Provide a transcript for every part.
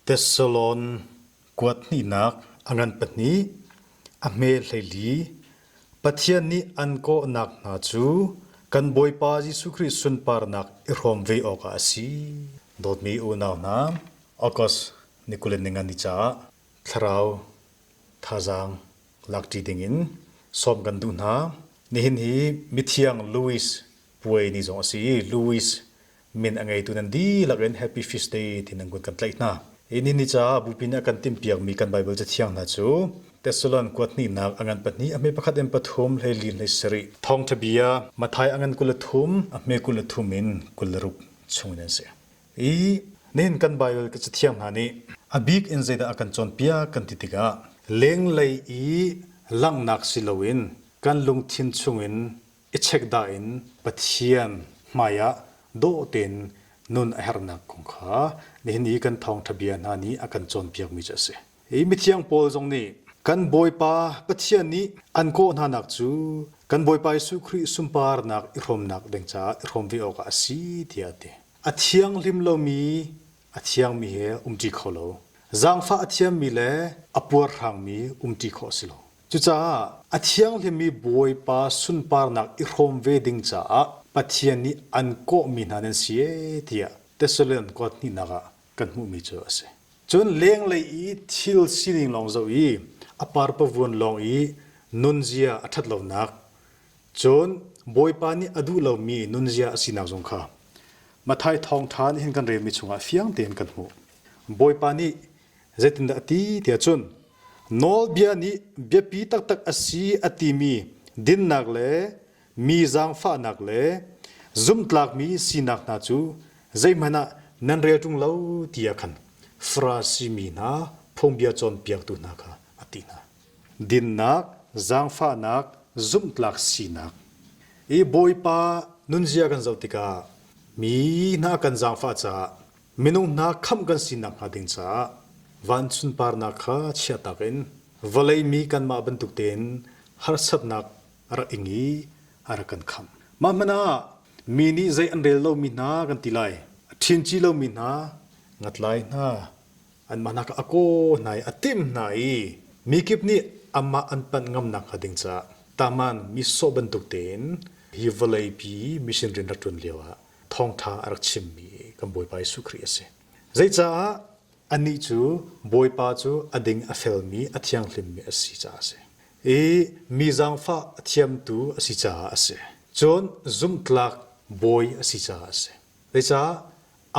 Thessalon kuat hnihnak a ngan pahnih, a hme 14, Pathian nih an kawhnak hna cu kan Bawipa Jesuh Khrih sunparnak i hrawm ve awkah a si. Dawtmi unau hna, August ni 25 ni caah thlarau thazaang lakṭi dingin sawm kan duh hna. Nihin hi mithiang Louis puai ni zong a si i Louis min a ngeitu nan dihlak in Happy Feast Day ti nan kun kan tlaih hna. Hi ni ni caah bupi nih a kan timhpiakmi kan Baibal cathiang hna cu Thessalon kuat hnihnak a ngan pahnih a hme pakhat in pathum hleili 17 Thawngṭha bia Matthai a ngan 23 a hme 23 in 26 chungin an si. I nihin kan Baibal cathiang hna nih a bik in zeidah a kan cawnpiak kan ti tikah lenglei i langhnak si loin kan lungthin chungin i chekdah in Pathian hmaiah dawh tein nun a herhnak kong kha nihin i kan thawngṭha bia hna nih a kan cawnpiakmi cu a si. Hi mithiang Paul zong nih kan Bawipa Pathian nih an kawh hnanak cu kan Bawipa Jesuh Khrih sunparnak i hrawmnak ding caah i hrawm ve awkah a si tiah a ti. A thianghlim lomi a thiangmi he umṭi kho lo. Zaangfah a thiammi le a puarhrangmi umṭi khawh a si lo. Cucaah a thianghlimmi Bawipa sunparnak i hrawm ve ding caah Pathian nih an kawhmi hna nan si ee tiah Thessalon kuat hnihnak ah kan hmuhmi cu a si. Cun lenglei i thil sining lawng zoh i a parpavuan lawng i nunzia a ṭhat lonak, cun Bawipa nih a duh lomi nunzia a sinak zong kha Matthai thawngṭha nih hin kan relmi chungah fiang tein kan hmuh. Bawipa nih Zeitindah a ti tiah cun nawlbia nih biapi taktak a si a timi dinnak le mi zaangfahnak le zumhtlakmi sinak hna cu zeihmanh ah nan rel ṭung lo tiah khan Farasi mi hna phungbia cawnpiaktu hna kha a ti hna. Dinnak, zaangfahnak, zumhtlak sinak. I Bawipa nunzia kan zoh tikah mi hna kan zaangfah caah Minung hna khamh kan si nakhnga ding caah van sunparnak kha chiahtak in vawlei mi kanmah bantuk tein harsatnak a rak ing i a rak kan khamh. Mah hmanh ah mi nih zei an rel lomi hna kan ti lai, a ṭhinci lomi hna, ngatlai hna, anmah hna kha a kaw hna i a timh hna i mikip nih amah an panh ngam nakhnga ding caah taman mi sawh bantuk tein hi vawleipi mission rian rak ṭuan lioah thawngṭha a rak chimmi kan Bawipa Jesuh Khrih a si. Zeicaah anih cu Bawipa cu a ding a felmi a thianghlimmi a si caah a si. I mi zaangfah a thiamtu a si caah a si. Cun zumhtlak bawi a si caah a si. Zeicah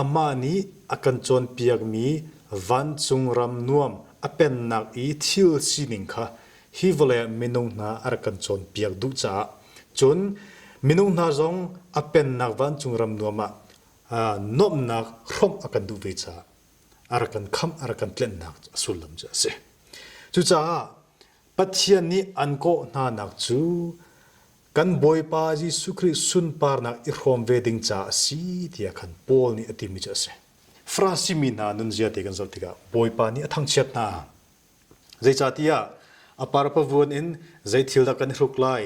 amah nih a kan cawnpiakmi vancung ram nuam a pennak i thil sining kha hi vawlei ah minung hna a rak kan cawnpiak duh caah cun minung hna zong a pennak vancung ram nuam ah nuamhnak hrawmh a kan duh ve caah a rak kan khamh a rak kan tlenhnak a sullam cu a si. Cucaah Pathian nih an kawh hnanak cu kan Bawipa Jesuh Khrih sunparnak i hrawm ve ding caah a si tiah khan Paul nih a timi cu a si. Farasi mi hna nunzia te kan zoh tikah Bawipa nih a thangchiat hna. Zeicahtiah a parpavuan in zei thil dah kan i hruk lai,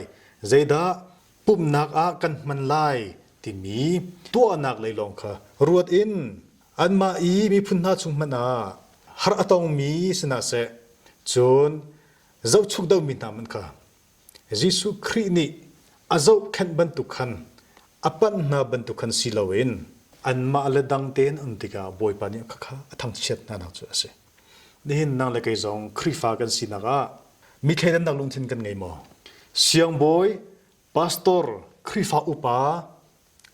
zeidah pumhnak ah kan hman lai timi tuahnak lei lawng kha ruat in anmah i miphun hna chung hmanh ah har a tongmi si hna seh, cun zohchuk domi hna hmanh kha Jesuh Khrih nih a zohkhenh bantuk khan a panh hna bantuk khan si loin anmah le dang tein um tikah Bawipa nih khakha a thangchiat hnanak cu a si. Nihin nang le kei zong Khrihfa kan sinak ah mi thleidannak lungthin kan ngei maw? Siangbawi, pastor, Khrihfa upa,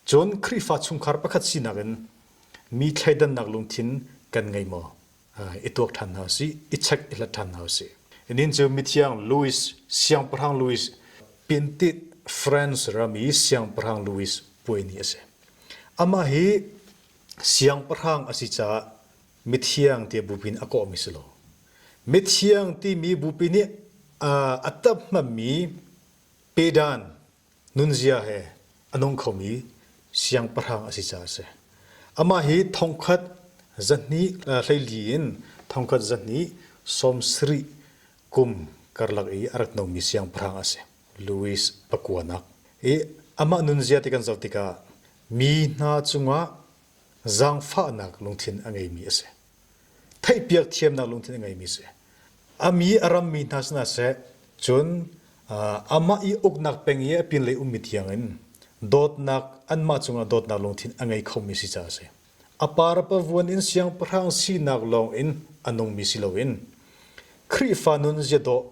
cun Khrihfa chungkhar pakhat sinak in mi thleidannak lungthin kan ngei maw? I tuak ṭhan hna usih, i check i hlat ṭhan hna usih. Nin cu mithiang Louis, Siangpahrang Louis, Pintit France ram i Siangpahrang Louis puai ni a si. Amah hi siangpahrang a si caah mithiang tiah bupi nih a kawhmi si lo. Mithiang timi bupi nih a tap hmammi pedan nunzia he a nung khomi siangpahrang a si caah a si. Amah hi thongkhat zahnih hleili in thongkhat zahnih sawm sarih kum karlak i a rak nomi siangpahrang a si. Louis pakuanak. I amah nunzia ti kan zoh tikah mi hna cungah zaangfahnak lungthin a ngeimi a si. Theihpiak thiamnak lungthin a ngeimi si. A mi a rammi hna sinah seh, cun amah i uknak peng i a pinlei ummi tiangin dawtnak anmah cungah dawtnak lungthin a ngei khomi si caah a si. A par pavuan in siangpahrang sinak lawng in a nungmi si loin Khrihfa nun ziadawh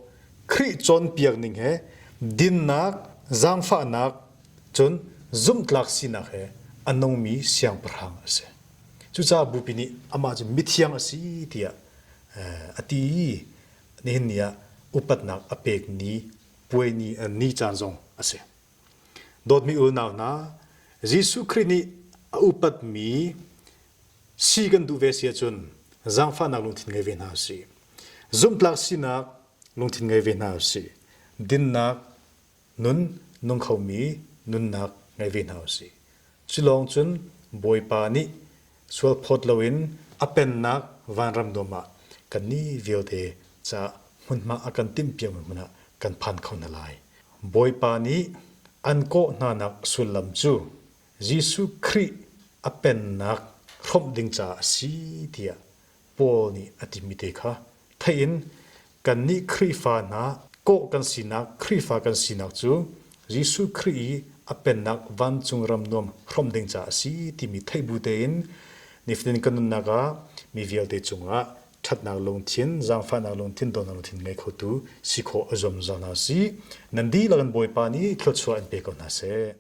Khrih cawnpiak ning he dinnak, zaangfahnak, cun zumhtlak sinak he a nungmi siangpahrang a si. Cucaah Bupi nih amah cu mithiang a si tiah a ti i nihin ni ah upatnak a pek ni puai ni, ni caan zong a si. Dawtmi unau hna, Jesuh Khrih nih a upatmi si kan duh ve si ahcun zaangfahnak lungthin ngei ve hna usih. Zumhtlak sinak lungthin ngei ve hna usih. Dinnak nun nung khomi nunnak ngei ve hna usih. Cu lawng cun Bawipa nih sualphawt loin a pennak vanram nuam ah kannih vialte caah hmunhma a kan timhpiakmi hmun ah kan phan kho hna lai. Bawipa nih an kawh hnanak sullam cu Jesuh Khrih a pennak hrawmh ding caah a si tiah Paul nih a timi te kha theih in kannih Khrihfa hna kawh kan sinak Khrihfa kan sinak cu Jesuh Khrih i a pennak vancung ram nuam hrawmh ding caah a si timi theih bu tein nifatin kan nunnak ah mi vialte cungah ṭhatnak lungthin, zaangfahnak lungthin, dawtnak lungthin ngei khotu si khawh a zuam zungzal hna usih. Nan dihlak in Bawipa nih thluachuah in pe ko hna seh.